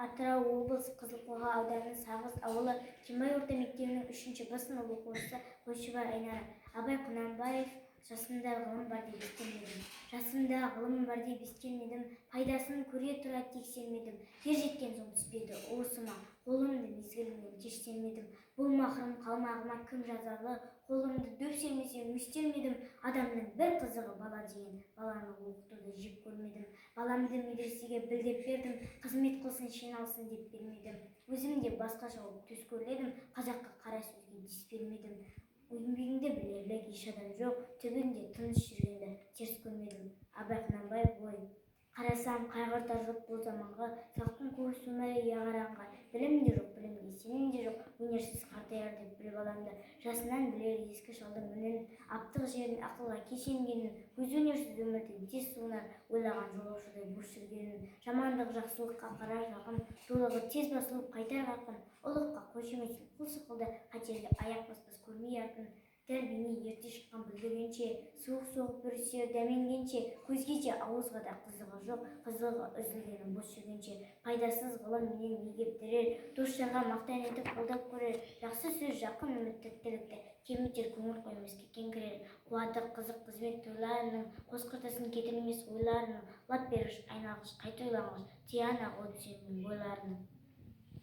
Атырау облысы, Қызылқоға ауданы, Сағыз ауылы, Кенбай орта мектебінің 3 Б сынып оқушысы Қойшыбай Айнара. Абай Құнанбаев. Жасымда ғылым бар деп естімедім, жасымда ғылым бар деп ескермедім, пайдасын көре тұра тексермедім. Ер жеткен соң түспеді уысыма, қолымды мезгілінен кеш сермедім. Бұл махрұм қалмағыма кім жазалы, қолымды дөп сермесем өстер ме едім? Адамның бір қызығы бала деген, баланы оқытуды жек көрмедім. Баламды медресеге біл деп бердім, қызмет қылсын, шен алсын деп бермедім. Өзім де басқа шауып төс көрледім, қазаққа қара сөзге дес бермедім. Еңбегіңді білерлік еш адам жоқ, түбінде тыныш жүргенді теріс көрмедім. Абай Құнанбаев. Ой, қарасам, қайғыртар жұрт бұл заманғы, салқын көз сондай я қараңғы. Білім де жоқ, білімге сенім де жоқ, өнерсіз қартаяр деп біл баламды. Жасынан білер ескі шалдың мінін, аптық жерін, ақылға кеш енгенін, өз өнерсіз өмірден тез суынар, ойлаған жолаушыдай бос жүргенін. Жамандық жақсылыққа қарар жақын, дулығы тез басылып қайтар қарқын. Ұлыққа қошеметсіз құл сықылды, қатерге аяқ баспас көрмей артын. Дәл бейне ерте шыққан бүлдіргенше, суық соғып бүрісер дәменгенше, көзге де ауызға да қызығы жоқ, қызығы үзілгені бос жүргенше. Пайдасыз ғылым менен не кептірер, дос жарға мақтан етіп қолдап көрер. Жақсы сөз, жақын үміт тіптілікті кемітер, көңіл қоймас кекең кірер. Қуаты қызық қызмет тойларының, қос қыртысын кетірмес ойларының, лап бергіш, айналғыш, қайта ойланғыш, тиянақ от бойларының.